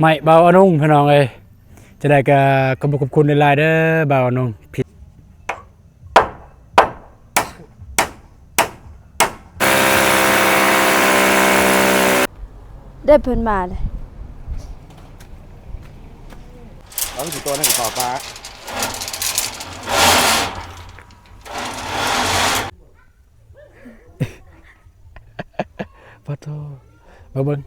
ໄມ້ເບົາອານຸງ ພີ່ນ້ອງເອີຍ. ຈັ່ງໃດກໍຂອບຄຸນຫຼາຍໆເດີ ເບົາອານຸງ. ເດີ ເພິ່ນມາເລີຍ. ເອົາ ຊິຕົວນັ້ນກໍເຂົ້າປ່າ. ປະໂທ ມາເບິ່ງ.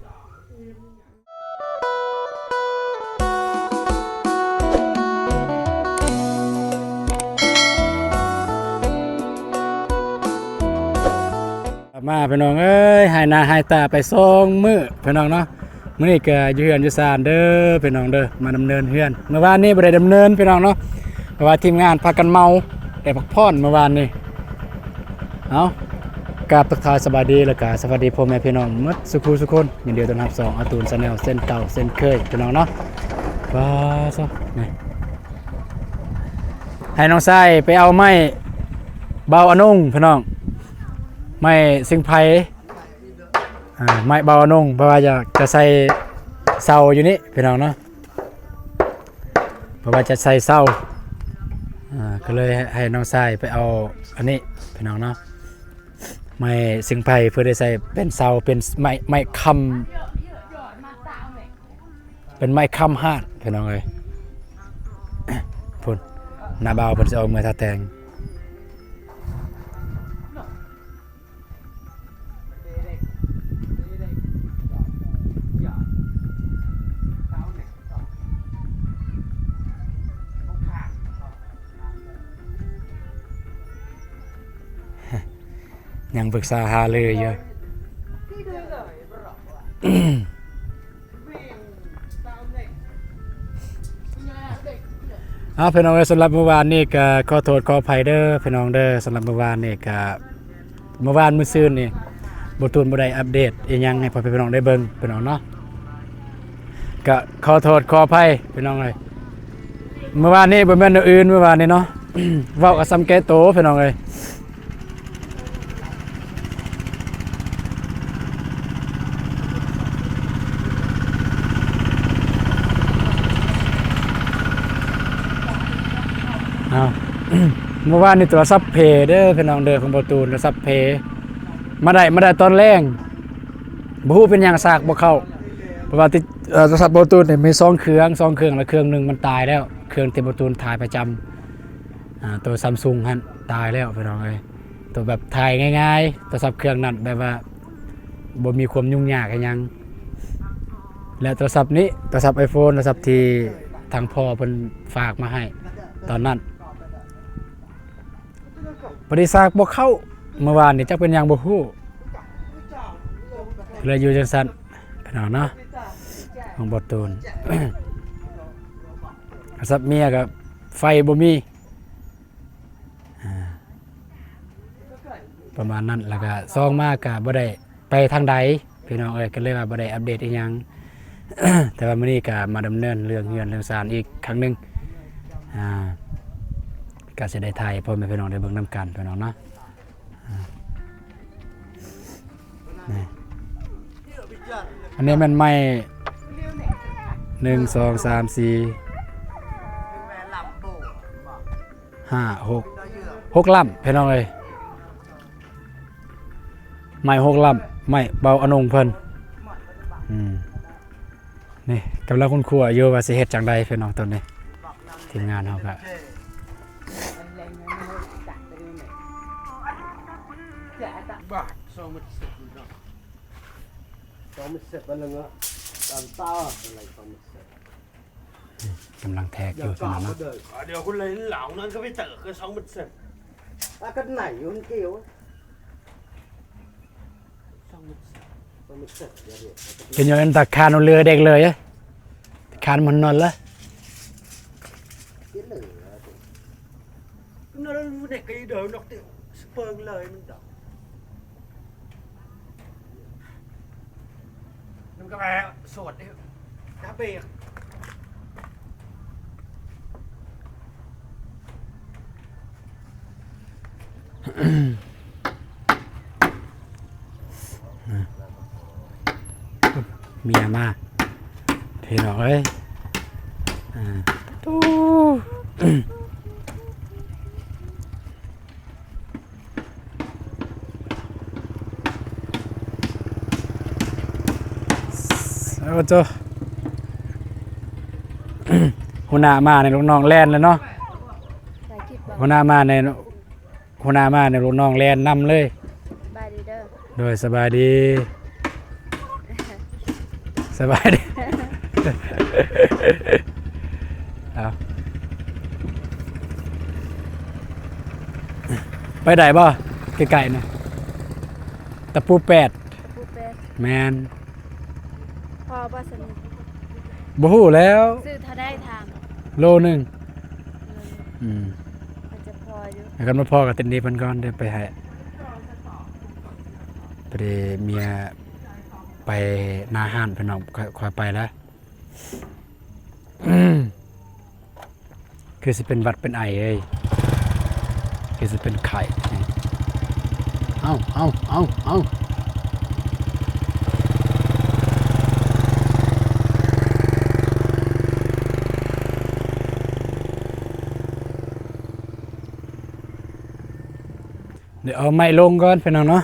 ມາ ພີ່ນ້ອງເອີຍ ຫາຍໜ້າຫາຍຕາໄປສອງມື້ ພີ່ນ້ອງເນາະ. ມື້ນີ້ກໍຢູ່ເຮືອນຢູ່ຊານເດີ ພີ່ນ້ອງເດີ ມາດຳເນີນເຮືອນ. ມື້ວານນີ້ບໍ່ໄດ້ດຳເນີນ ພີ່ນ້ອງເນາະ ເພາະວ່າທີມງານພາກັນເມົາ ໄດ້ພັກຜ່ອນມື້ວານນີ້. ເອົາ ກາບທັກທາຍສະບາຍດີ ແລ້ວກະສະຫວັດດີພໍ່ແມ່ພີ່ນ້ອງໝົດສູ່ຄູ່ສູ່ຄົນ. ຍິນດີຕ້ອນຮັບຊ່ອງອາຕູນ Channel ເຊັ່ນເກົ່າເຊັ່ນເຄີຍ ພີ່ນ້ອງເນາະ. ປາຊະ ນີ້ ໃຫ້ນ້ອງຊາຍໄປເອົາໄມ້ເບົາອານົງ ພີ່ນ້ອງ ໄມ້ຊິງໄພ ອ່າ ໄມ້ເບົາອານົງ ເພາະວ່າຢາກຈະໃສ່ເສົາຢູ່ນີ້ ພີ່ນ້ອງເນາະ. ເພາະວ່າຈະໃສ່ເສົາ ອ່າ ກໍເລີຍໃຫ້ນ້ອງຊາຍໄປເອົາອັນນີ້ ພີ່ນ້ອງເນາະ ໄມ້ຊິງໄພ ເພື່ອໄດ້ໃສ່ເປັນເສົາ ເປັນໄມ້ ໄມ້ຄ້ຳ ເປັນໄມ້ຄ້ຳຮາດ ພີ່ນ້ອງເອີຍ. ພຸ້ນ ນ້າບ່າວເພິ່ນຊິອອກເມືອທ່າແຕງ. ຍັງປຶກສາຫາລືຢູ່. ເອົາ ພີ່ນ້ອງເອີຍ ສຳລັບມື້ວານນີ້ກໍຂໍໂທດຂໍອະໄພເດີພີ່ນ້ອງເດີ. ສຳລັບມື້ວານນີ້ກໍ ມື້ວານມື້ຊືນນີ້ ບໍ່ຕູນບໍ່ໄດ້ອັບເດດອີ່ຫຍັງໃຫ້ພໍ່ແມ່ພີ່ນ້ອງໄດ້ເບິ່ງ ພີ່ນ້ອງເນາະ ກໍຂໍໂທດຂໍອະໄພ ພີ່ນ້ອງເອີຍ. ມື້ວານນີ້ບໍ່ແມ່ນແນວອື່ນ ມື້ວານນີ້ເນາະ ເວົ້າກໍສ່ຳແກ່ໂຕ ພີ່ນ້ອງເອີຍ. ເອົາ ເມື່ອວານນີ້ໂທລະສັບເພເດີພີ່ນ້ອງເດີ ຂອງບໍ່ຕູນ ໂທລະສັບເພ ມາໄດ້ ມາໄດ້ຕອນແລງ ບໍ່ຮູ້ເປັນຫຍັງສາກບໍ່ເຂົ້າ ເພາະວ່າຕິດ ເອີ ໂທລະສັບບໍ່ຕູນນີ້ມີສອງເຄື່ອງ ສອງເຄື່ອງ ແລ້ວເຄື່ອງໜຶ່ງມັນຕາຍແລ້ວ ເຄື່ອງທີ່ບໍ່ຕູນຖ່າຍປະຈຳ ອ່າ ໂຕຊຳຊຸງຫັ້ນຕາຍແລ້ວພີ່ນ້ອງເອີຍ. ໂຕແບບຖ່າຍງ່າຍໆ ໂທລະສັບເຄື່ອງນັ້ນແບບວ່າບໍ່ມີຄວາມຫຍຸ້ງຍາກອີ່ຫຍັງ ແລະ ໂທລະສັບນີ້ ໂທລະສັບໄອໂຟນ ໂທລະສັບທີ່ທາງພໍ່ເພິ່ນຝາກມາໃຫ້ຕອນນັ້ນ ບໍລິສັດບໍ່ເຂົ້າ ເມື່ອວານນີ້ຈັກເປັນຫຍັງບໍ່ຮູ້ ເລີຍຢູ່ຈັ່ງຊັ້ນພີ່ນ້ອງເນາະ ຂອງບໍ່ຕູນ ໂທລະສັບເມຍກໍໄຟບໍ່ມີ ອ່າ ປະມານນັ້ນ ແລ້ວກະສອງມາກະບໍ່ໄດ້ໄປທາງໃດພີ່ນ້ອງເອີຍ ກໍເລີຍວ່າບໍ່ໄດ້ອັບເດດອີ່ຫຍັງ ແຕ່ວ່າມື້ນີ້ກະມາດຳເນີນເລື່ອງເຮືອນເລື່ອງຊານອີກຄັ້ງໜຶ່ງ ອ່າ ກະຊິໄດ້ຖ່າຍໃຫ້ພໍ່ແມ່ພີ່ນ້ອງໄດ້ເບິ່ງນຳກັນພີ່ນ້ອງເນາະ ອ່າ ນີ້ ອັນນີ້ແມ່ນໄມ້ ໜຶ່ງ ສອງ ສາມ ສີ່ ຫ້າ ຫົກ ຫົກລຳພີ່ນ້ອງເອີຍ ໄມ້ຫົກລຳ ໄມ້ເບົາອານົງເພິ່ນ ອືມ ນີ້ກຳລັງຄົ້ນຄວ້າຢູ່ວ່າຊິເຮັດຈັ່ງໃດພີ່ນ້ອງ ຕອນນີ້ທີມງານເຮົາກະ ສອງເມັດສິບເນາະ ສອງເມັດສິບອັນໜຶ່ງເນາະ ຕາມຕາເປັນໄລສອງເມັດສິບ ກຳລັງແທກຢູ່ພີ່ນ້ອງເນາະ ດຽວຄຸນເລີຍເຫຼົ່ານັ້ນກໍໄປເຕີຄືສອງເມັດສິບ ອາກັນໄນຢູ່ຫັ້ນເກວ ເປັນຫຍັງຕາຄານເຫຼືອເດັກເລີຍ ຕາຄານມັນນອນລະ ນອນເດັກກໍເດີນອອກຕິສະເປິງເລີຍມັນດອກ ມັນກໍແບບສວດເດ້ ກະເບກ ນະ ເມຍມາ ພີ່ນ້ອງເອີຍ ອ່າ ໂອ້ໂຕ ຫົວໜ້າມານີ້ລູກນ້ອງແລ່ນແລ້ວເນາະ ຖ່າຍຄລິບບໍ່? ຫົວໜ້າມານີ້ ຫົວໜ້າມານີ້ລູກນ້ອງແລ່ນນຳເລີຍ ສະບາຍດີເດີ ໂດຍ ສະບາຍດີ ສະບາຍດີ ເອົາ ໄປໄດ້ບໍ່? ໃກ້ໆນະ ຕະປູແປດ ຕະປູແປດ ແມ່ນ ພໍບໍ່ຊັ້ນນີ້? ບໍ່ຮູ້ແລ້ວ ຊື້ເທົ່າໃດຖາມ? ໂລໜຶ່ງ ໂລໜຶ່ງ ອືມ ອາດຈະພໍຢູ່ ຄັນບໍ່ພໍກໍຕິດໜີ້ເພິ່ນກ່ອນ ດຽວໄປໃຫ້ ພໍດີເມຍໄປໜ້າຮ້ານພີ່ນ້ອງ ຄ່ອຍ ຄ່ອຍໄປແລ້ວ ຄືຊິເປັນຫວັດເປັນໄອເອີຍ ຄືຊິເປັນໄຂ້ ເອົາ ເອົາ ເອົາ ເອົາ ດຽວເອົາໄມ້ລົງກ່ອນພີ່ນ້ອງເນາະ.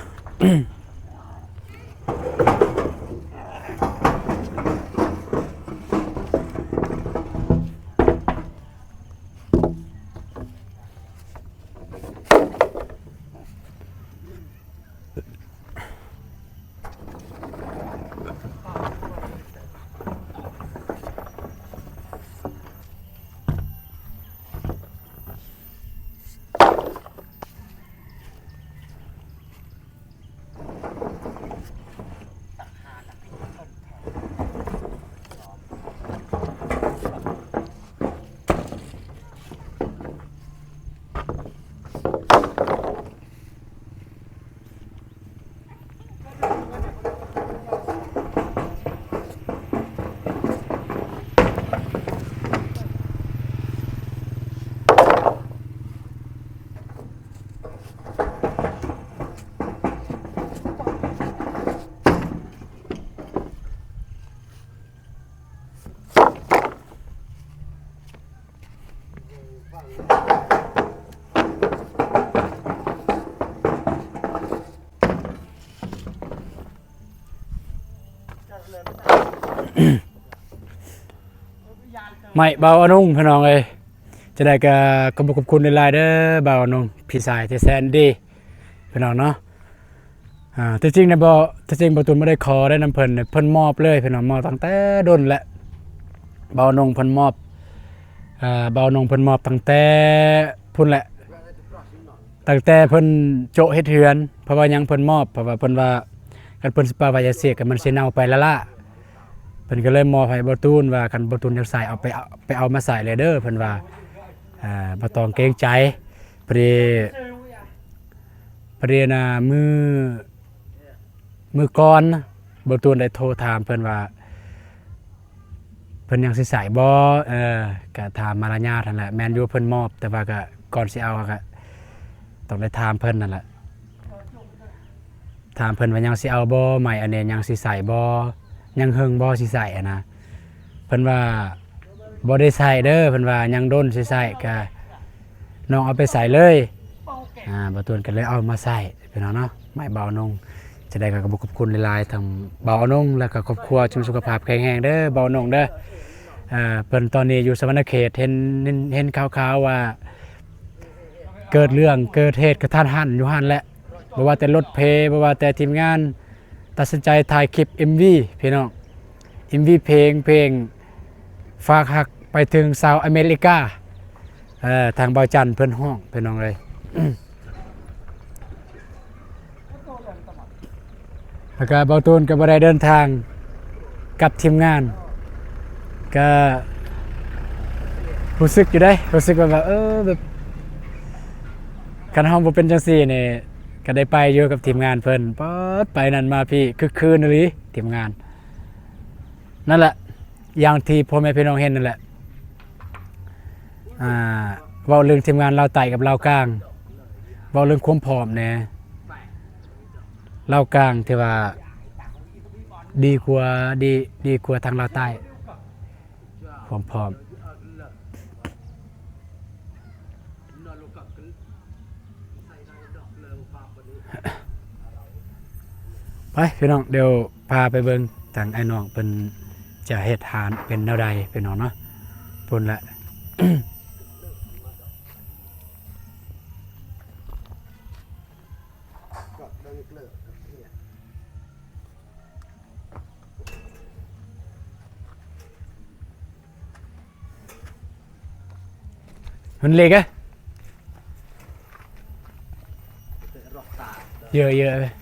ໄມ້ບ່າວອານົງ ພີ່ນ້ອງເອີຍ ຈັ່ງໃດກໍຂອບຄຸນຂອບຄຸນຫຼາຍໆເດີ ບ່າວອານົງ ພີ່ຊາຍທີ່ແສນດີ ພີ່ນ້ອງເນາະ. ອ່າ ທີ່ຈິງນະບໍ່ ທີ່ຈິງບ່າວຕູນບໍ່ໄດ້ຂໍໄດ້ນຳເພິ່ນ ເພິ່ນມອບເລີຍພີ່ນ້ອງ ມອບຕັ້ງແຕ່ດົນແຫຼະ ບ່າວນົງເພິ່ນມອບ ເອີ ບ່າວນົງເພິ່ນມອບຕັ້ງແຕ່ພຸ້ນແຫຼະ ຕັ້ງແຕ່ເພິ່ນໂຈະເຮັດເຮືອນ ເພາະວ່າຫຍັງເພິ່ນມອບ ເພາະວ່າເພິ່ນວ່າ ຄັນເພິ່ນຊິປະໄວ້ຈັ່ງຊີ້ກໍມັນຊິເນົ່າໄປລ້າໆ ເພິ່ນກໍເລີຍມອບໃຫ້ບ່າວຕູນວ່າ ຄັນບ່າວຕູນຢາກໃຊ້ເອົາໄປ ເອົາ ໄປເອົາມາໃຊ້ເລີຍເດີ ເພິ່ນວ່າ ເອີ ບໍ່ຕ້ອງເກງໃຈ ພໍດີ ພໍດີນະ ມື້ ມື້ກ່ອນ ບ່າວຕູນໄດ້ໂທຖາມເພິ່ນວ່າ ເພິ່ນຍັງຊິໃຊ້ບໍ່? ເອີ ກະຖາມມາລະຍາດຫັ້ນແຫຼະ ແມ່ນຢູ່ເພິ່ນມອບ ແຕ່ວ່າກະກ່ອນຊິເອົາ ກະຕ້ອງໄດ້ຖາມເພິ່ນຫັ້ນແຫຼະ ຖາມເພິ່ນວ່າຍັງຊິເອົາບໍ່? ໄມ້ອັນນີ້ຍັງຊິໃຊ້ບໍ່? ຍັງເຫິງບໍ່ຊິໃຊ້ຫັ້ນນະ? ເພິ່ນວ່າບໍ່ໄດ້ໃຊ້ເດີ ເພິ່ນວ່າຍັງດົນຊິໃຊ້ ກະນ້ອງເອົາໄປໃຊ້ເລີຍ ອ່າ ບ່າວຕູນກໍເລີຍເອົາມາໃຊ້ພີ່ນ້ອງເນາະ ໄມ້ບ່າວອານົງ ຈັ່ງໃດກໍຂອບຄຸນຂອບຄຸນຫຼາຍໆ ທັງບ່າວອານົງ ແລ້ວກໍຄອບຄົວຈົ່ງສຸຂະພາບແຂງແຮງເດີ ບ່າວອານົງເດີ ເອີ ເພິ່ນຕອນນີ້ຢູ່ສະຫວັນນະເຂດ ເຫັນ ເຫັນ ເຫັນຂ່າວໆວ່າ ເກີດເລື່ອງເກີດເຫດກະທັນຫັນຢູ່ຫັ້ນແຫຼະ ບໍ່ວ່າແຕ່ລົດເພ ບໍ່ວ່າແຕ່ທີມງານ ຕັດສິນໃຈຖ່າຍຄລິບເອັມວີພີ່ນ້ອງ ເອັມວີເພງ ເພງຝາກຮັກໄປເຖິງຊາວອາເມລິກາ ເອີ ທາງບ່າວຈັນເພິ່ນຮ້ອງພີ່ນ້ອງເອີຍ. ແລ້ວກະບ່າວຕູນກໍບໍ່ໄດ້ເດີນທາງກັບທີມງານ ກະຮູ້ສຶກຢູ່ເດ້ ຮູ້ສຶກວ່າແບບ ເອີ ແບບ ຄັນເຮົາບໍ່ເປັນຈັ່ງຊີ້ນີ້ ກໍໄດ້ໄປຢູ່ກັບທີມງານເພິ່ນ ປາດ ໄປນັ້ນມາພີ້ ຄຶກຄື້ນອີ່ຫຼີທີມງານ ນັ້ນແຫຼະ ຢ່າງທີ່ພໍ່ແມ່ພີ່ນ້ອງເຫັນນັ້ນແຫຼະ ອ່າ ເວົ້າເລື່ອງທີມງານລາວໃຕ້ກັບລາວກາງ ເວົ້າເລື່ອງຄວາມພ້ອມແດ່ ລາວກາງທີ່ວ່າ ດີກວ່າ ດີ ດີກວ່າທາງລາວໃຕ້ ຄວາມພ້ອມ. ໄປພີ່ນ້ອງ ດຽວພາໄປເບິ່ງທາງອ້າຍນ້ອງເພິ່ນຈະເຮັດຮ້ານເປັນແນວໃດພີ່ນ້ອງເນາະ ພຸ້ນແຫຼະ. ມັນເລກເອີຍ ເຢີະໆເລີຍ.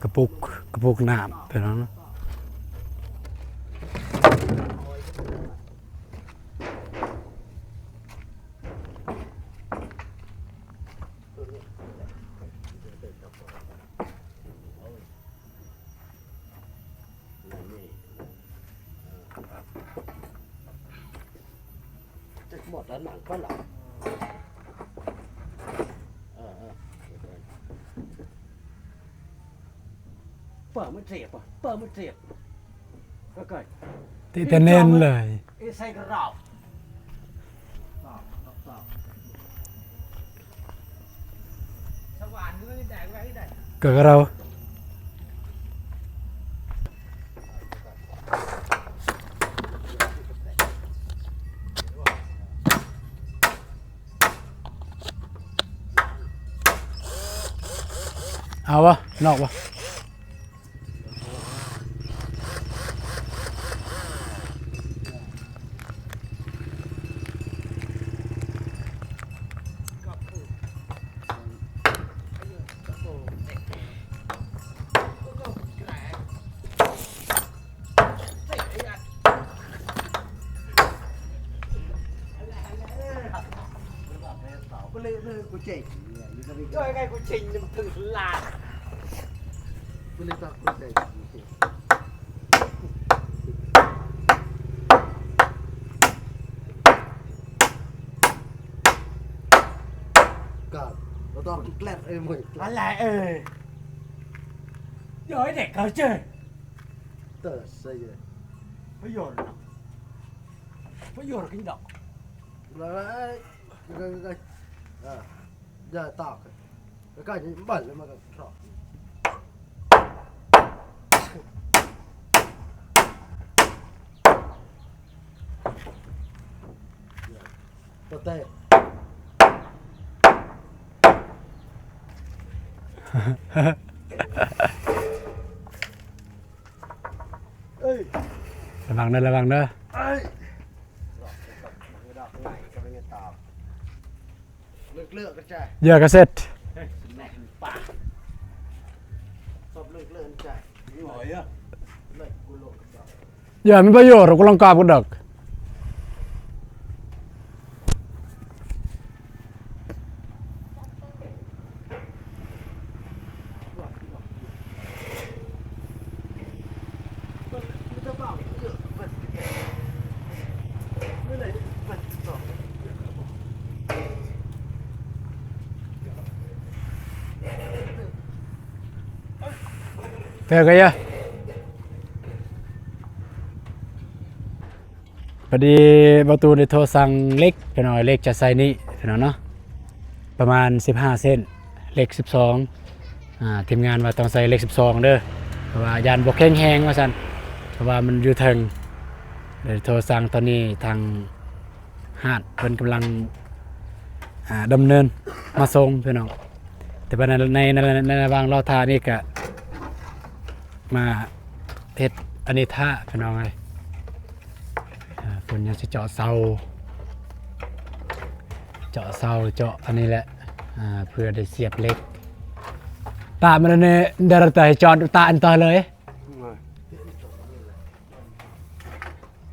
ກະປຸກ ກະປຸກນ້ຳ ເປັນຫຍັງ? ຈະໝົດແລ້ວ ໜັງເພິ່ນລະ ເອີ ເອີ ເປີດມັນເສຍ ເປີດມັນເສຍ ເອີ ເອີ ຕິດແຕ່ແໜ້ນເລີຍ. ກະເຮົາ ເອົາບໍ່? ນອກບໍ່? ກະບໍ່ຕ້ອງແກລ້ງເອີຍ ເອີຍ ເອີຍ ເດີ ເດັກເຂົາເຈີ ເຕີ ໃສ່ເດີ ປະໂຫຍດ ປະໂຫຍດກິນດອກ ເອີຍ ເອີຍ ເອີຍ ເອີຍ ຢ່າຕາກ ໃກ້ໆ ນີ້ບັນແລ້ວມັນກະທອກ ໂຕແຕກ ເອີຍ ລະວັງເດີ ລະວັງເດີ ເອີຍ ເຫຼືອກະເສັດ ເອີຍ ເຫຼືອກະເສັດ ເຫຼືອກະເສັດ ເຫຼືອກະເສັດ ເຫຼືອກະເສັດ ເຫຼືອກະເສັດ ເຫຼືອກະເສັດ ເຫຼືອກະເສັດ ເຫຼືອກະເສັດ ເຫຼືອກະເສັດ ເອີ ກະເຢີ ພໍດີບ່າວຕູນໄດ້ໂທສັ່ງເຫຼັກ ພີ່ນ້ອງ ເຫຼັກຈາກໄຊນີ້ ພີ່ນ້ອງເນາະ ປະມານສິບຫ້າເສັ້ນ ເຫຼັກສິບສອງ ອາ ທີມງານວ່າຕ້ອງໃສ່ເຫຼັກສິບສອງເດີ ເພາະວ່າຢ້ານບໍ່ແຂງແຮງວ່າຊັ້ນ ເພາະວ່າມັນຢູ່ເທິງ ໄດ້ໂທສັ່ງ ຕອນນີ້ທາງຮ້ານເພິ່ນກຳລັງ ອາ ດຳເນີນມາສົ່ງ ພີ່ນ້ອງ ແຕ່ວ່າໃນ ໃນ ໃນ ໃນລະຫວ່າງລໍຖ້ານີ້ກະມາເຮັດອັນນີ້ຖ້າ ພີ່ນ້ອງເອີຍ. ອ່າ ເພິ່ນຍັງຊິເຈາະເສົາ ເຈາະເສົາ ເຈາະອັນນີ້ແຫຼະ ອ່າ ເພື່ອໄດ້ສຽບເຫຼັກ ຕາມັນແນ່ ດາລະຕາໃຫ້ຈອດຕາອັນຕໍ່ເລີຍ.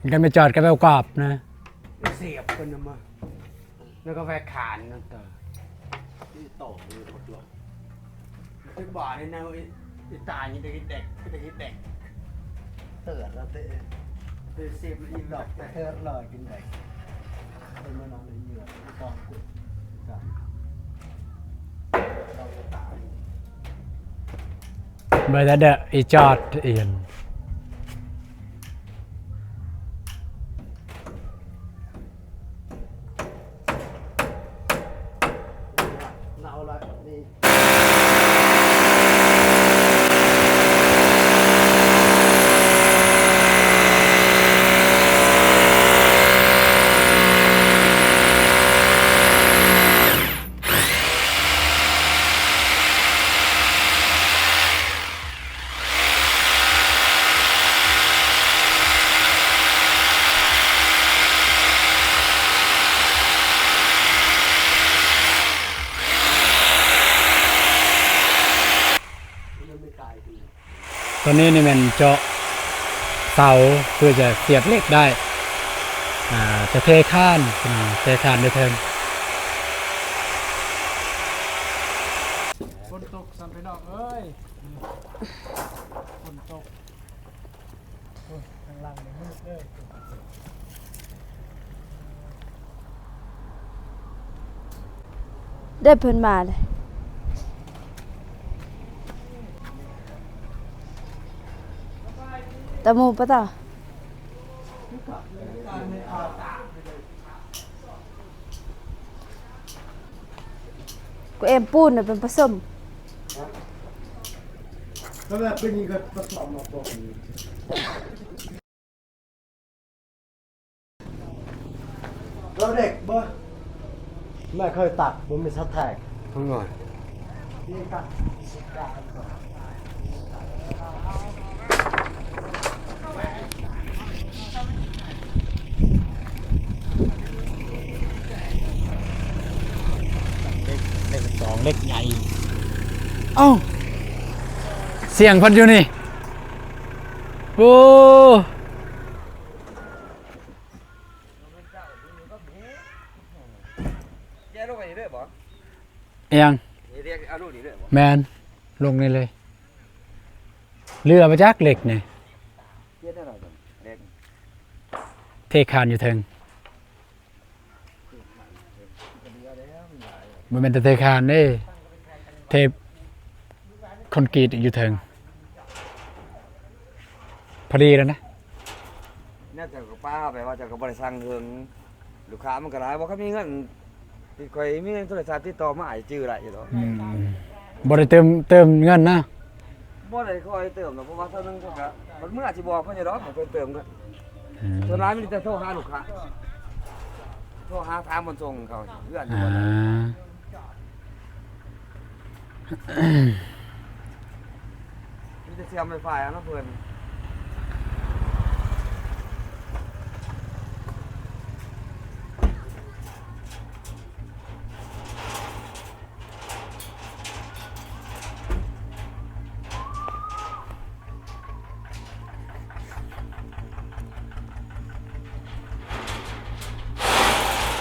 ກໍໄປຈອດກັບແອວກອບນະ ສຽບເພິ່ນນະມາ ແລ້ວກໍແວະຂານນັ້ນເຕີ ນີ້ຕໍ່ຢູ່ໝົດລະ ໄປບາດນີ້ນະ ອີ ອີຕານີ້ໄດ້ແດກ ໄດ້ແດກ ເຕີດລະເຕະ ໄດ້ສຽບອີດອກ ແຕ່ເຕີດລອຍກິນໄດ້ ເປັນມານອນເຫຼືອກອງກຸດສາມ ເບິ່ງແດ່ເດີ ອີຈອດອີ່ຫຍັງ. ຕົວນີ້ນີ້ແມ່ນເຈາະເສົາເພື່ອຈະສຽບເຫຼັກໄດ້ ອ່າ ຈະເທຄານ ເທຄານຢູ່ເທິງ. ຝົນຕົກຊ້ຳພີ່ນ້ອງເອີຍ ຝົນຕົກ ໂອ້ຍ ທາງຫຼັງນີ້ມືດເລີຍ. ເດີ ເພິ່ນມາເລີຍ ຕະໝູປະຕາ ກູເອັມປູນເປັນປະສົມ ກໍແບບເປັນນີ້ກໍປະສົມມາປົກ ເອົາເດັກບໍ່ ແມ່ເຄີຍຕັດ ບໍ່ມີສະແຕັກ ເພິ່ນວ່າ ເຫຼັກ ເຫຼັກສອງ ເຫຼັກໃຫຍ່ ເອົ້າ ສຽງເພິ່ນຢູ່ນີ້ ໂອ້. ແກະລົງໄປນີ້ເລີຍບໍ່? ອີຫຍັງ? ນີ້ເດ ເອົາລົງນີ້ເລີຍບໍ່? ແມ່ນ ລົງນີ້ເລີຍ ເຫຼືອມາຈາກເຫຼັກນີ້ ເຮັດແນວໃດເຫຼັກ ເທຄານຢູ່ເທິງ. ບໍ່ແມ່ນແຕ່ເທຄານເດ້ ເທຄອນກຣີດຢູ່ເທິງ ພໍດີແລ້ວນະ. ແນວເຈົ້າກໍປ້າໄປວ່າເຈົ້າກໍບໍ່ໄດ້ສັ່ງເຖິງ ລູກຄ້າມັນກໍຫຼາຍ ບໍ່ ຄັນມີເງິນ ທີ່ຂ້ອຍມີໂທລະສັບຕິດຕໍ່ມາ ອ້າຍຈື່ໄດ້ຢູ່ດອກ. ອືມ ບໍ່ໄດ້ເຕີມ ເຕີມເງິນນະ? ບໍ່ໄດ້ຄ່ອຍເຕີມດອກ ເພາະວ່າເທື່ອໜຶ່ງເພິ່ນກໍ ເມື່ອຊິບອກເພິ່ນຢູ່ດອກ ໃຫ້ເພິ່ນເຕີມເງິນ. ອືມ ສ່ວນຫຼາຍມີແຕ່ໂທຫາລູກຄ້າ ໂທຫາຖາມບ່ອນສົ່ງເຂົາເຮືອນຢູ່ບໍ່. ອ່າ ມີແຕ່ເຊື່ອມໄວຟາຍເອົານຳເພິ່ນ.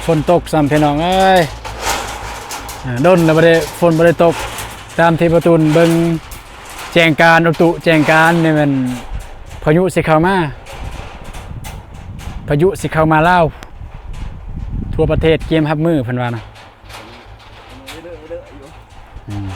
ຝົນຕົກຊ້ຳ ພີ່ນ້ອງເອີຍ ດົນແລ້ວບໍ່ໄດ້ ຝົນບໍ່ໄດ້ຕົກ. ຕາມທີ່ປະຕູນເບິ່ງແຈ້ງການ ອຸຕຸແຈ້ງການນີ້ແມ່ນພາຍຸຊິເຂົ້າມາ ພາຍຸຊິເຂົ້າມາລາວ ທົ່ວປະເທດກຽມຮັບມື ເພິ່ນວ່ານະ. ອືມ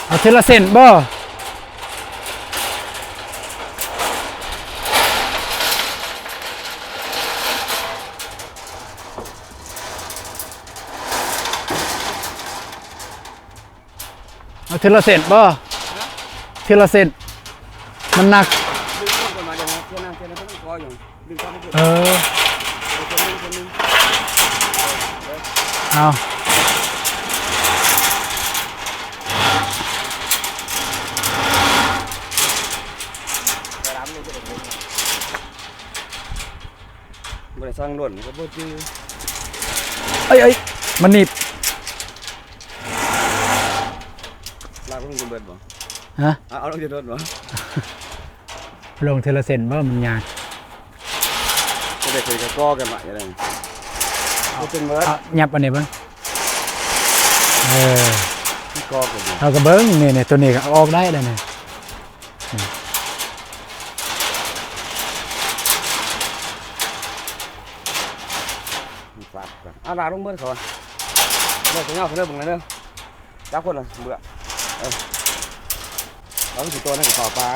ເອົາທີລະເສັ້ນບໍ່? ເອົາທີລະເສັ້ນບໍ່? ຮະ? ທີລະເສັ້ນ ມັນໜັກ. ດຶງລົງກ່ອນມາ ດຽວເທນ້ຳ ເທນ້ຳ ເທນ້ຳ ເທນ້ຳ ເທນ້ຳ ເອີ ເອົາ ໄປລຳນີ້ ຈະໄດ້ເຫັນ. ບໍ່ໄດ້ສັ່ງໂດນກໍບໍ່ຈື່. ເອີຍ ເອີຍ ມັນໜີບ. ລາກລົງຈົນເບິດບໍ່? ຮະ? ເອົາ ເອົາລົງຈົນເບິດບໍ່? ລົງເທື່ອລະເສັ້ນບໍ່? ມັນຍາກ. ກໍໄດ້ເຄີຍກໍກໍກັນໄວ້ຢູ່ແລ້ວ. ເອົາຈົນເບິດ. ເອົາ ຫຍັບອັນນີ້ເບິ່ງ. ເອີ ມັນກໍກັນຢູ່. ເຮົາກໍເບິ່ງ ນີ້ ນີ້ ໂຕນີ້ກໍເອົາອອກໄດ້ແລ້ວນີ້. ເອົາລາກລົງເບິດເຂົາ. ເລີກໄປເຫງົ້າເດີ ເບິ່ງແດ່ເດີ. ຈັບຄົນລະເບືອ. ເອີ ເອົາຊິຕົວນັ້ນເຂົ້າປ່າ.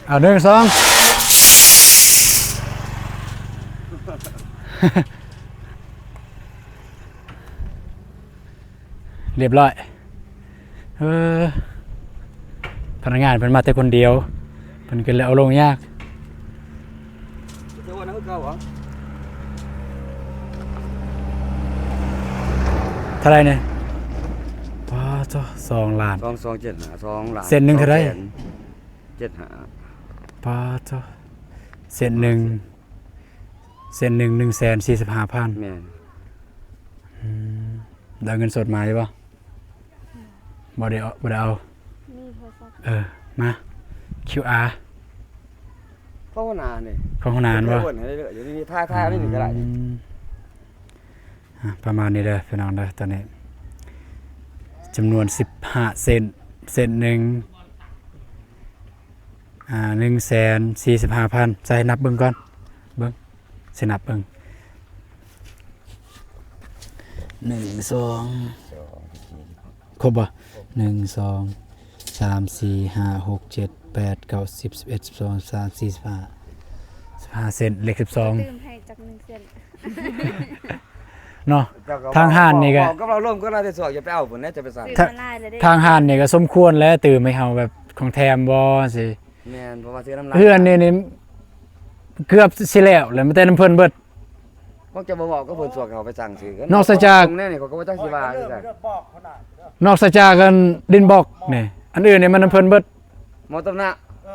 ເອົາ ໜຶ່ງ ສອງ ຮຽບຮ້ອຍ. ເອີ ພະນັກງານເພິ່ນມາແຕ່ຄົນດຽວ ເພິ່ນກໍເລີຍເອົາລົງຍາກ. ເທົ່າໃດນີ້? ປາໂທ້ ສອງລ້ານ ສອງ ສອງ ເຈັດ ຫ້າ ສອງລ້ານ ເສັ້ນໜຶ່ງເທົ່າໃດ? ສອງແສນເຈັດຫ້າ. ປາໂທ້ ເສັ້ນໜຶ່ງ ເສັ້ນໜຶ່ງ ໜຶ່ງແສນສີ່ສິບຫ້າພັນ. ແມ່ນ. ອືມ ໄດ້ເງິນສົດມາຢູ່ບໍ່? ບໍ່ໄດ້ເອົາ ບໍ່ໄດ້ເອົາ. ມີໂທລະສັບ. ເອີ ມາ ຄິວອາ ຂອງຫົວໜ້ານີ້ ຂອງຫົວໜ້ານັ້ນບໍ່? ເບິ່ງໃຫ້ເລື້ອຍໆ ຢູ່ນີ້ ຖ່າຍ ຖ່າຍເອົາໃນນີ້ກໍໄດ້. ອືມ ອ່າ ປະມານນີ້ເດີພີ່ນ້ອງເດີ. ຕອນນີ້ຈຳນວນສິບຫ້າເສັ້ນ ເສັ້ນໜຶ່ງ ອ່າ ໜຶ່ງແສນສີ່ສິບຫ້າພັນ. ໃສ່ນັບເບິ່ງກ່ອນ ເບິ່ງ ຊິນັບເບິ່ງ ໜຶ່ງ ສອງ ຄົບບໍ່? ໜຶ່ງ ສອງ ສາມ ສີ່ ຫ້າ ຫົກ ເຈັດ ແປດ ເກົ້າ ສິບ ສິບເອັດ ສິບສອງ ສິບສາມ ສິບສີ່ ສິບຫ້າ ສິບຫ້າເສັ້ນ ເລກສິບສອງ ຕື່ມໃຫ້ຈັກໜຶ່ງເສັ້ນເນາະ. ທາງຮ້ານນີ້ກໍ ເວົ້າກັບລາວລົມກໍລາວແຕ່ສວກ ຢ່າໄປເອົາພຸ້ນນະ ຈະໄປສັ່ງ. ທາງຮ້ານນີ້ກໍສົມຄວນແຫຼະ ຕື່ມໃຫ້ເຮົາແບບຂອງແຖມບໍ່ຊີ້. ແມ່ນ ເພາະວ່າຊື້ນຳລາວ ເຮືອນນີ້ນີ້ເກືອບຊິແລ້ວແລ້ວ ມີແຕ່ນຳເພິ່ນເບິດ. ພວກເຈົ້າບໍ່ເວົ້າກັບເພິ່ນ ສວກເຂົາໄປສັ່ງຊື້. ນອກເສຍຈາກ ແນວນີ້ເຂົາກໍບໍ່ຈັກຊິວ່າຄືກັນ. ນອກເສຍຈາກອັນດິນບລັອກນີ້ ອັນອື່ນນີ້ມັນນຳເພິ່ນເບິດ. ໝໍ້ຕົ້ມນ້ຳ ເອີ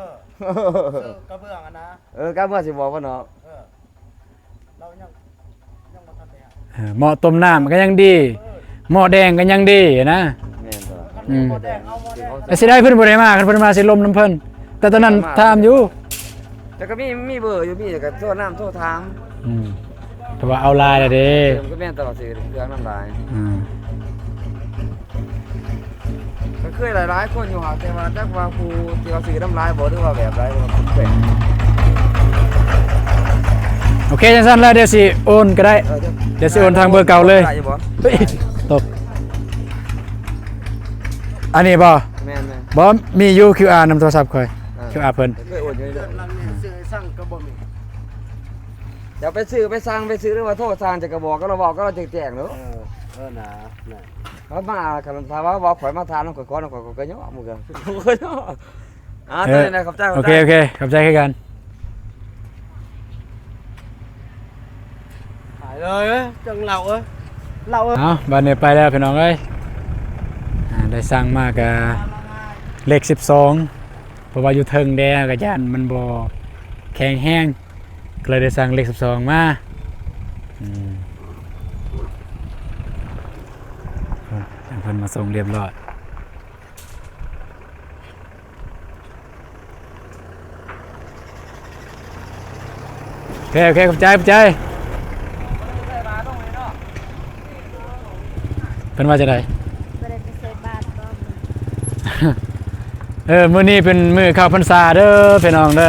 ເອີ ກະເບື້ອງຫັ້ນນະ. ເອີ ກະເບື້ອງຊິບອກວ່າເນາະ. ເອີ ລາວຍັງ ຍັງບໍ່ທັນໄດ້ ເອີ ໝໍ້ຕົ້ມນ້ຳກໍຍັງດີ ເອີ ໝໍ້ແດງກໍຍັງດີນະ. ແມ່ນບໍ່? ອືມ ແຕ່ເສຍດາຍເພິ່ນບໍ່ໄດ້ມາ ຄັນເພິ່ນມາຊິລົມນຳເພິ່ນ. ແຕ່ຕອນນັ້ນຖາມຢູ່ ແຕ່ກໍມີ ມີເບີຢູ່ ມີກໍໂທນຳ ໂທຖາມ. ອືມ ເພາະວ່າເອົາຫຼາຍແລ້ວເດ້. ເອີ ມັນກໍແມ່ນຕະຫຼອດ ຊື້ເຄື່ອງນຳຫຼາຍ. ອືມ ກໍເຄີຍຫຼາຍໆຄົນຢູ່ຫາກ ແຕ່ວ່າຈັກວ່າຜູ້ທີ່ວ່າຊື້ນຳຫຼາຍບໍ່ ຫຼືວ່າແບບໃດ ບໍ່ເຄີຍ. ໂອເຄ ຈັ່ງຊັ້ນແລ້ວ ດຽວຊິໂອນກໍໄດ້. ເອີ ດຽວຊິໂອນທາງເບີເກົ່າເລີຍ. ໄດ້ຢູ່ບໍ່? ເຮີ້ຍ ຕົກ. ອັນນີ້ບໍ່? ແມ່ນໆ ບໍ່ ມີຢູ່ ຄິວອາ ນຳໂທລະສັບຂ້ອຍ. ເອີ ຄິວອາ ເພິ່ນ ເຄີຍໂອນຢູ່. ຊື້ສັ່ງກໍບໍ່ມີ. ຈະໄປຊື້ໄປສັ່ງ ໄປຊື້ ຫຼືວ່າໂທສັ່ງ ຈະກະບອກກັນ ເວົ້າກັນແຈ້ງໆເນາະ. ເອີ ເອີນະ ເຂົາມາ ຄັນຖ້າວ່າບອກຂ້ອຍມາຖາມນຳ ຂ້ອຍຂໍນຳ ຂ້ອຍກໍຍອມ ມັນກໍ ກໍຍອມ. ອ່າ ເອີ ຕອນນີ້ນະ ຂອບໃຈ ໂອເຄ ໂອເຄ ຂອບໃຈຄືກັນ. ໄປເລີຍ ຈັ່ງເລົ່າເອີຍ ເລົ່າເອີຍ. ເອົາ ບາດນີ້ໄປແລ້ວພີ່ນ້ອງເອີຍ. ອ່າ ໄດ້ສັ່ງມາກະເລກສິບສອງ ເພາະວ່າຢູ່ເທິງແດ່ ກະຢ້ານມັນບໍ່ແຂງແຮງ ກໍເລີຍໄດ້ສັ່ງເລກສິບສອງມາ. ອືມ ເພິ່ນມາສົ່ງຮຽບຮ້ອຍ. ໂອເຄ ໂອເຄ ຂອບໃຈ ຂອບໃຈ. ເພິ່ນວ່າຈັ່ງໃດ? ບໍ່ໄດ້ໄປໃສ່ບາດບໍ່? ເອີ ມື້ນີ້ເປັນມື້ເຂົ້າພັນສາເດີພີ່ນ້ອງເດີ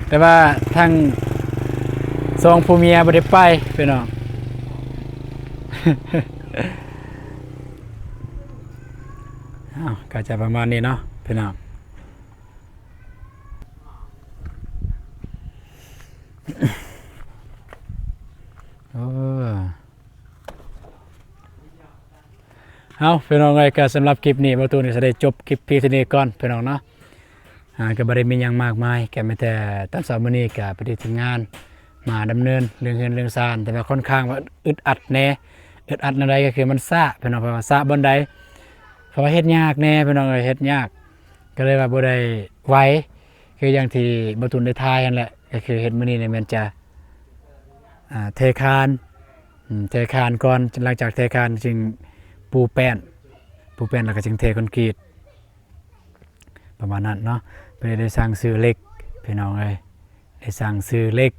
ແຕ່ວ່າທັງສອງຜົວເມຍບໍ່ໄດ້ໄປພີ່ນ້ອງ. ເອົາ ກໍຈະປະມານນີ້ເນາະພີ່ນ້ອງ. ເອີ ເອົາ ພີ່ນ້ອງເອີຍ ກໍສຳລັບຄລິບນີ້ ບ່າວຕູນກໍຊິໄດ້ຈົບຄລິບພຽງເທົ່ານີ້ກ່ອນພີ່ນ້ອງເນາະ. ອ່າ ກໍບໍ່ໄດ້ມີຫຍັງມາກມາຍ ກໍມີແຕ່ຕອນເຊົ້າມື້ນີ້ກໍໄປທີ່ທຳງານ ມາດຳເນີນເລື່ອງເຮືອນເລື່ອງຊານ ແຕ່ວ່າຂ້ອນຂ້າງວ່າອຶດອັດແດ່. ອຶດອັດແນວໃດ ກໍຄືມັນຊ້າພີ່ນ້ອງ ເພາະວ່າຊ້າບ່ອນໃດ ເຂົາວ່າເຮັດຍາກແດ່ພີ່ນ້ອງເອີຍ ເຮັດຍາກ ກໍເລີຍວ່າບໍ່ໄດ້ໄວ ຄືຢ່າງທີ່ບ່າວຕູນໄດ້ຖ່າຍຫັ້ນແຫຼະ ກໍຄືເຮັດມື້ນີ້ນີ້ແມ່ນຈະ ອ່າ ເທຄານ ອືມ ເທຄານກ່ອນ ຫຼັງຈາກເທຄານຈຶ່ງປູແປ້ນ ປູແປ້ນແລ້ວກໍຈຶ່ງເທຄອນກຣີດ ປະມານນັ້ນເນາະ. ເພິ່ນໄດ້ສັ່ງຊື້ເຫຼັກພີ່ນ້ອງເອີຍ ໄດ້ສັ່ງຊື້ເຫຼັກ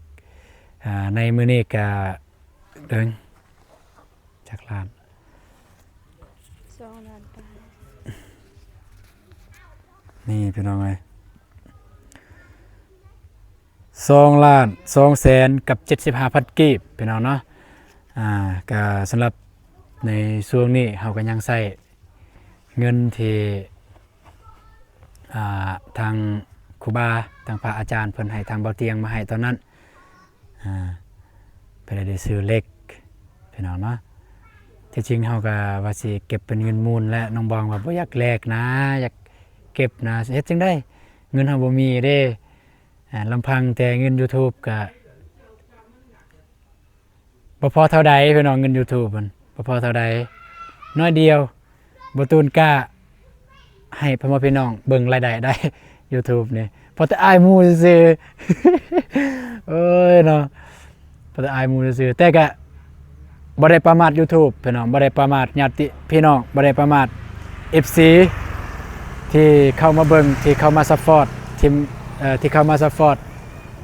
ອ່າ ໃນມື້ນີ້ກະເບິ່ງຈັກລ້ານ ສອງລ້ານປາຍ ນີ້ພີ່ນ້ອງເອີຍ ສອງລ້ານສອງແສນກັບເຈັດສິບຫ້າພັນກີບພີ່ນ້ອງເນາະ. ອ່າ ກະສຳລັບໃນຊ່ວງນີ້ເຮົາກໍຍັງໃຊ້ເງິນທີ່ ອ່າ ທາງຄູບາ ທາງພະອາຈານເພິ່ນໃຫ້ທາງເບົາຕຽງມາໃຫ້ຕອນນັ້ນ ອ່າ ເພິ່ນໄດ້ຊື້ເຫຼັກພີ່ນ້ອງເນາະ. ທີ່ຈິງເຮົາກໍວ່າຊິເກັບເປັນເງິນມູນແຫຼະ ນ້ອງບອງວ່າບໍ່ຢາກແລກນະ ຢາກເກັບນະ ເຮັດຈັ່ງໃດ ເງິນເຮົາບໍ່ມີເດ້. ອ່າ ລຳພັງແຕ່ເງິນ YouTube ກະບໍ່ພໍເທົ່າໃດພີ່ນ້ອງ ເງິນ YouTube ຫັ້ນ ບໍ່ພໍເທົ່າໃດ ໜ້ອຍດຽວ. ບໍ່ຕູນກະໃຫ້ພໍ່ແມ່ພີ່ນ້ອງເບິ່ງລາຍໄດ້ໄດ້ YouTube ນີ້ ພໍແຕ່ອາຍໝູ່ຊື່ໆ ໂອ້ຍເນາະ ພໍແຕ່ອາຍໝູ່ຊື່ໆ ແຕ່ກະບໍ່ໄດ້ປະໝາດ YouTube ພີ່ນ້ອງ ບໍ່ໄດ້ປະໝາດຍາດຕິພີ່ນ້ອງ ບໍ່ໄດ້ປະໝາດ ເອັຟຊີ ທີ່ເຂົ້າມາເບິ່ງ ທີ່ເຂົ້າມາຊັບພອດ ທີ່ ເອີ ທີ່ເຂົ້າມາຊັບພອດ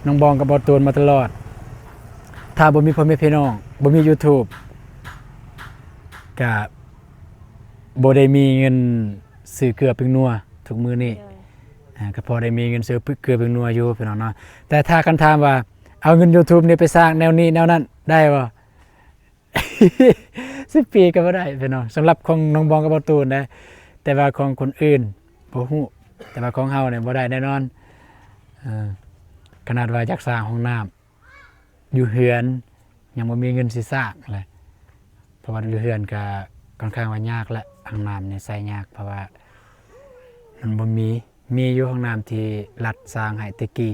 ນ້ອງບອງກັບບ່າວຕູນມາຕະຫຼອດ. ຖ້າບໍ່ມີພໍ່ແມ່ພີ່ນ້ອງ ບໍ່ມີ YouTube ກະບໍ່ໄດ້ມີເງິນຊື້ເກືອແປ້ງນົວທຸກມື້ນີ້ ໂດຍ ອ່າ ກະພໍໄດ້ມີເງິນຊື້ເກືອແປ້ງນົວຢູ່ພີ່ນ້ອງເນາະ. ແຕ່ຖ້າຄັນຖາມວ່າເອົາເງິນ YouTube ນີ້ໄປສ້າງແນວນີ້ແນວນັ້ນໄດ້ບໍ່? ສິບປີກໍບໍ່ໄດ້ພີ່ນ້ອງ ສຳລັບຂອງນ້ອງບອງກັບບ່າວຕູນເດ້. ແຕ່ວ່າຂອງຄົນອື່ນບໍ່ຮູ້ ແຕ່ວ່າຂອງເຮົານີ້ບໍ່ໄດ້ແນ່ນອນ. ເອີ ຂະໜາດວ່າຢາກສ້າງຫ້ອງນ້ຳ ຢູ່ເຮືອນຍັງບໍ່ມີເງິນຊິສ້າງເລີຍ ເພາະວ່າຢູ່ເຮືອນກະຂ້ອນຂ້າງວ່າຍາກແຫຼະ ຫ້ອງນ້ຳນີ້ໃຊ້ຍາກ ເພາະວ່າມັນບໍ່ມີ ມີຢູ່ຫ້ອງນ້ຳທີ່ລັດສ້າງໃຫ້ແຕ່ກີ້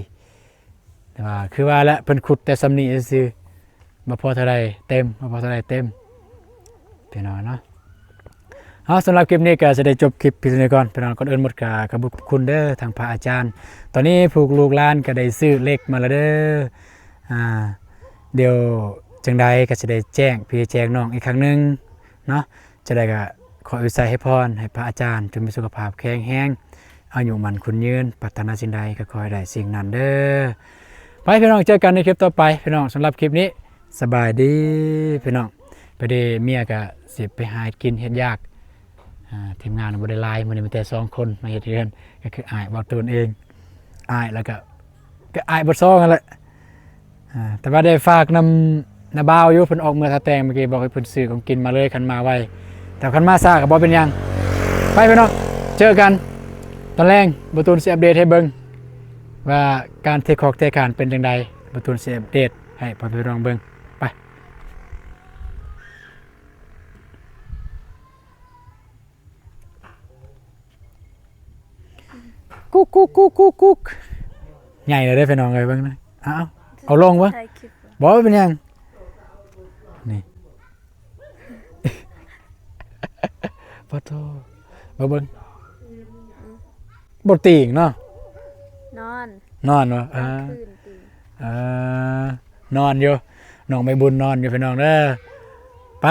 ແຕ່ວ່າຄືວ່າແຫຼະ ເພິ່ນຂຸດແຕ່ສ່ຳນີ້ຊື່ໆ ບໍ່ພໍເທົ່າໃດເຕັມ ບໍ່ພໍເທົ່າໃດເຕັມ ພີ່ນ້ອງເນາະ. ເອົາ ສຳລັບຄລິບນີ້ກໍຈະໄດ້ຈົບຄລິບພຽງເທົ່ານີ້ກ່ອນ ພີ່ນ້ອງ. ກ່ອນອື່ນໝົດກໍຂອບຄຸນເດີທາງພະອາຈານ. ຕອນນີ້ພວກລູກຫຼານກໍໄດ້ຊື້ເຫຼັກມາແລ້ວເດີ ອ່າ ດຽວຈັ່ງໃດກໍຈະໄດ້ແຈ້ງພີ່ແຈ້ງນ້ອງອີກຄັ້ງໜຶ່ງເນາະ. ຈັ່ງໃດກໍຂໍອວຍໄຊໃຫ້ພອນໃຫ້ພະອາຈານຈົ່ງມີສຸຂະພາບແຂງແຮງ ອາຍຸໝັ້ນຂວັນຍືນ ປາດຖະໜາສິ່ງໃດກໍຂໍໃຫ້ໄດ້ສິ່ງນັ້ນເດີ. ໄປພີ່ນ້ອງ ເຈີກັນໃນຄລິບຕໍ່ໄປພີ່ນ້ອງ. ສຳລັບຄລິບນີ້ ສະບາຍດີພີ່ນ້ອງ. ພໍດີເມຍກະຊິໄປຫາເຮັດກິນເຮັດຢາກ ອ່າ ທີມງານບໍ່ໄດ້ຫຼາຍ ມື້ນີ້ມີແຕ່ສອງຄົນມາເຮັດເຮືອນ ກໍຄືອ້າຍບ່າວຕູນເອງ ອ້າຍ ແລ້ວກະ ກະອ້າຍບ່າວສອງຫັ້ນແຫຼະ. ອ່າ ແຕ່ວ່າໄດ້ຝາກນຳນ້າບ່າວຢູ່ ເພິ່ນອອກເມືອທ່າແຕ່ງ ເມື່ອກີ້ບອກໃຫ້ເພິ່ນຊື້ຂອງກິນມາເລີຍ ຄັນມາໄວ ແຕ່ຄັນມາຊ້າກໍບໍ່ເປັນຫຍັງ. ໄປພີ່ນ້ອງ ເຈີກັນຕອນແລງ ບ່າວຕູນຊິອັບເດດໃຫ້ເບິ່ງວ່າການເທຄອກເທຄານເປັນຈັ່ງໃດ ບ່າວຕູນຊິອັບເດດ ໃຫ້ພໍ່ແມ່ພີ່ນ້ອງເບິ່ງ ໄປ. ກຸກ ກຸກ ກຸກ ກຸກ ກຸກ ໃຫຍ່ແລ້ວເດ້ພີ່ນ້ອງເອີຍ ເບິ່ງນະ. ເອົາ ເອົາລົງເບິ່ງ ບໍ່ເປັນຫຍັງ ນີ້ ປະໂທ ເບິ່ງ ເບິ່ງ ບໍ່ຕີງເນາະ ນອນ ນອນບໍ່ ເອີ ນອນຄືນຕີງ ເອີ ນອນຢູ່ ນ້ອງໃບບຸນນອນຢູ່ພີ່ນ້ອງເດີ. ໄປ